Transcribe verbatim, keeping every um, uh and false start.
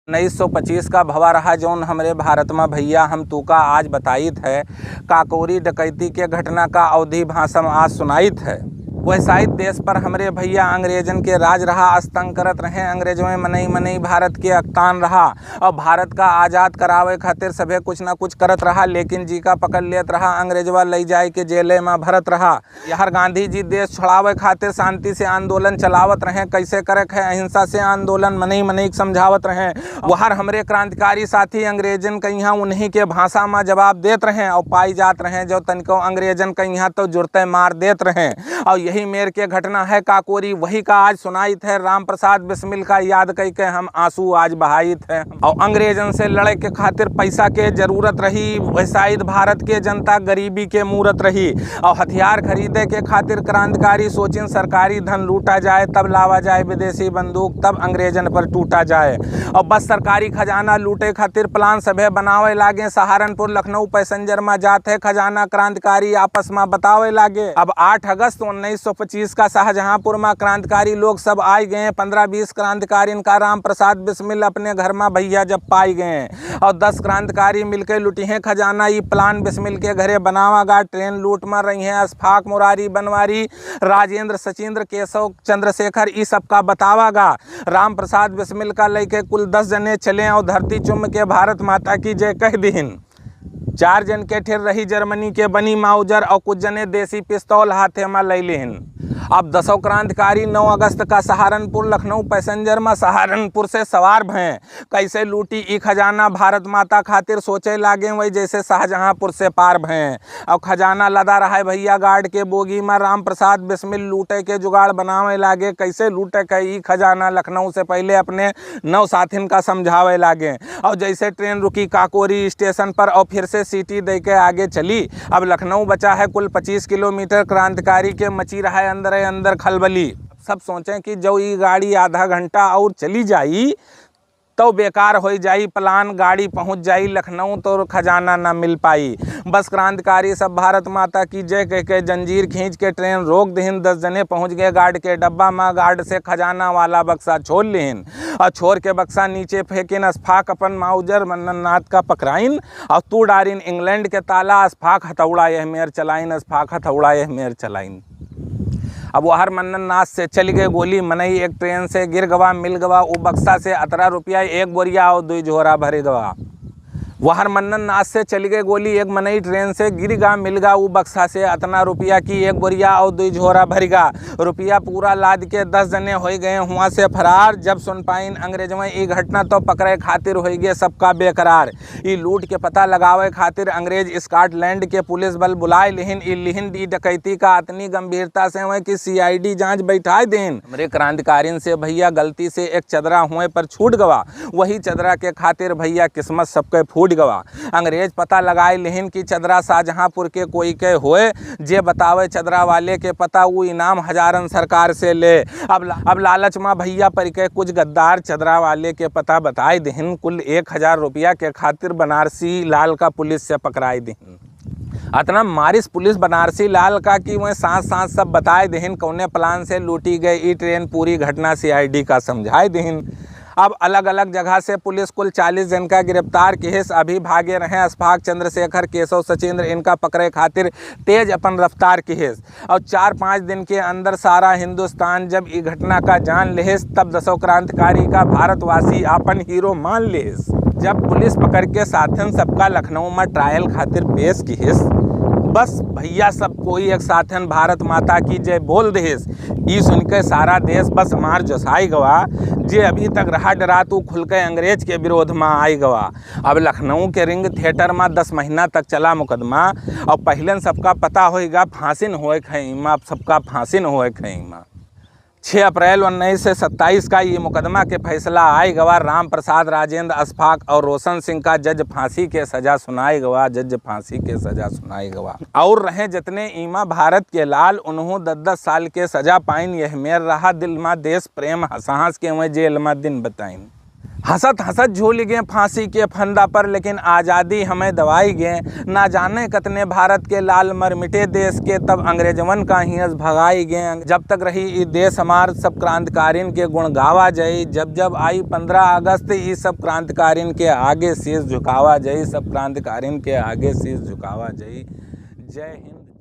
उन्नीस सौ पच्चीस का भवा रहा, जौन हमरे भारत मा भइया हम तूका आज बताइत है। काकोरी डकैती के घटना का अवधी भाषा मा आज सुनाइत है। वह शायद देश पर हमरे भइया अंग्रेजन के राज रहा, आतंक करत रहे अंग्रेजवे, मनई मनई भारत के अकतान रहा। और भारत का आजाद करावे खातिर सभे कुछ ना कुछ करत रहा, लेकिन जी का पकड़ लेत रहा अंग्रेजवा, लई जाए के जेले मा भरत रहा। यार गांधी जी देश छोड़ावे खातिर शांति से आंदोलन चलावत रहे, कैसे करे है अहिंसा से आंदोलन, मनई मनई के समझावत रहे। वहर हमरे क्रांतिकारी साथी अंग्रेजन के यहाँ उन्हीं के भाषा मा जवाब देत रहे और पाई जात रहे, जो तनिको अंग्रेजन के यहाँ तो जुरते मार देत रहे। और यही मेर के घटना है काकोरी, वही का आज सुनाइत है। राम प्रसाद बिस्मिल का याद कई के हम आंसू आज बहाइत है। और अंग्रेजन से लड़े के खातिर पैसा के जरूरत रही, वह शायद भारत के जनता गरीबी के मूरत रही। और हथियार खरीदे के खातिर क्रांतिकारी सोचिन, सरकारी धन लूटा जाए, तब लावा जाए विदेशी बंदूक, तब अंग्रेजन पर टूटा जाए। और बस सरकारी खजाना लूटे खातिर प्लान सभे बनावे लागे। सहारनपुर लखनऊ पैसेंजर मा जात है खजाना, क्रांतिकारी आपस मा बतावे लागे। अब आठ अगस्त उन्नीस सौ पच्चीस का शाहजहांपुर मा क्रांतिकारी लोग सब आए गए। पन्द्रह बीस क्रांतिकारिन का राम प्रसाद बिस्मिल अपने घर मा भइया जब पाए गए और दस क्रांतिकारी मिलके लुटिहे खजाना, ई प्लान बिस्मिल के घरे बनावा गा। ट्रेन लूट मा रही है अशफाक, मुरारी, बनवारी, राजेंद्र, सचिंद्र, केशव, चंद्रशेखर, ई सबका बतावा गा। राम प्रसाद बिस्मिल का लइके कुल दस जने चले और धरती चुम के भारत माता की जय कह दिहिन। चार जन के ठेर रही जर्मनी के बनी माउजर और कुछ जने देसी पिस्तौल हाथे मा लई लिहिन। अब दसों क्रांतिकारी नौ अगस्त का सहारनपुर लखनऊ पैसेंजर मा सहारनपुर से सवार भये। कैसे लूटी ई खजाना भारत माता खातिर सोचे लागे, वही जैसे शाहजहांपुर से पार भये। और खजाना लदा रहा है भइया गार्ड के बोगी मा। राम प्रसाद बिस्मिल लूटे के जुगाड़ बनावे लागे, कैसे लूटे के ई खजाना लखनऊ से पहले अपने नौ साथिन का समझावे लागे। और जैसे ट्रेन रुकी काकोरी स्टेशन पर और फिर से सीटी दे के आगे चली। अब लखनऊ बचा है कुल पच्चीस किलोमीटर। क्रांतिकारी के मची रहा है अंदरे अंदर खलबली। सब सोचे कि जो ई गाड़ी आधा घंटा और चली जाई तो बेकार होई जाई प्लान, गाड़ी पहुँच जाई लखनऊ तो खजाना ना मिल पाई। बस क्रांतिकारी सब भारत माता की जय कह के जंजीर खींच के ट्रेन रोक दिहिन। दस जने पहुँच गए गार्ड के डब्बा मा। गार्ड से खजाना वाला बक्सा छोड़ लिहिन और छोड़ के बक्सा नीचे फेंकिन। अशफाक अपन माउजर मन्नन नाथ का पकड़ाइन और तू डारिन इंग्लैंड के ताला। अशफाक हथौड़ा यह मेर चलाइन, अशफाक हथौड़ा यह मेर चलाइन। अब वहर मन्नन नाथ से चली गई गोली, मनई एक ट्रेन से गिर गवा, मिल गवा उ बक्सा से अतरा रुपया, एक बोरिया और दुई झोरा भर गवा। वहर मन्नन नाथ से चली गई गोली, एक मनई ट्रेन से गिर गा, मिल गा उ बक्सा से अतना रुपया की एक बोरिया और दुई झोरा भर गा। रुपया पूरा लाद के दस जने होई गए हुआ से फरार। जब सुन पाइन अंग्रेजवन ई घटना तो पकड़े खातिर होई गए सबका बेकरार। ई लूट के पता लगावे खातिर अंग्रेज स्कॉटलैंड के पुलिस बल बुलाए लिहिन। ई लिहिन ई डकैती का अतनी गंभीरता से हुए कि सीआईडी जांच बैठाए देन। हमरे क्रांतिकारिन से भइया गलती से एक चदरा हुए पर छूट गवा, वही चदरा के खातिर भइया किस्मत सबके फूट गवा। अंग्रेज पता लगाए लिहिन कि चदरा शाहजहांपुर के कोई के होए, जे बतावे चदरा वाले के पता, उ इनाम हजारन सरकार से ले। अब ला-, अब लालच मा भइया परि के कुछ गद्दार चदरा वाले के पता बताए दिहिन। कुल एक हजार रुपया के खातिर बनारसी लाल का पुलिस से पकड़ाए दिहिन। अतना मारिस पुलिस बनारसी लाल का कि वह साथ साथ सब बताए दिहिन, कौने प्लान से लूटी गई ई ट्रेन, पूरी घटना सीआईडी का समझाए दिहिन। अब अलग-अलग जगह से पुलिस कुल चालीस जन का गिरफ्तार किहिस। अभी भागे रहे अशफाक, चंद्रशेखर, केशव, सचिंद्र, इनका पकड़े खातिर तेज अपन रफ्तार किहिस। और चार पाँच दिन के अंदर सारा हिंदुस्तान जब ई घटना का जान लिहिस, तब दसों क्रांतिकारी का भारतवासी आपन हीरो मान लिहिस। जब पुलिस पकड़ के साथन सबका लखनऊ मा ट्रायल खातिर पेश किहिस, बस भइया सब कोई एक साथन भारत माता की जय बोल दिहिस। ई सुन के सारा देश बस मार जोसाई गवा। जे अभी तक रहा डरात उ खुल के अंग्रेज के विरोध मा आई गवा। अब लखनऊ के रिंग थिएटर मा दस महीना तक चला मुकदमा। और पहिलन सबका पता होइगा फांसिन होए खई मा, सबका फांसिन होए खई मा। छह अप्रैल उन्नीस सौ सत्ताईस का ये मुकदमा के फैसला आई गवा। राम प्रसाद, राजेंद्र अशफाक और रोशन सिंह का जज फांसी के सजा सुनाई गवा, जज फांसी के सजा सुनाई गवा। और रहे जितने ईमा भारत के लाल, उन्हों दस दस साल के सजा पाइन। यह मेर रहा दिल मा देश प्रेम, हंस हंस के वह जेल मा दिन बताइन। हंसत हंसत झूल गए फांसी के फंदा पर, लेकिन आजादी हमें दवाई गए। ना जाने कतने भारत के लाल मर मिटे देश के, तब अंग्रेजवन का हियस भगाई गए। जब तक रही ई देश हमार, सब क्रांतिकारिन के गुण गावा जाई। जब जब आई पन्द्रह अगस्त, ई सब क्रांतिकारिन के आगे शीश झुकावा जाई, सब क्रांतिकारिन के आगे शीश झुकावा जाई। जय हिंद।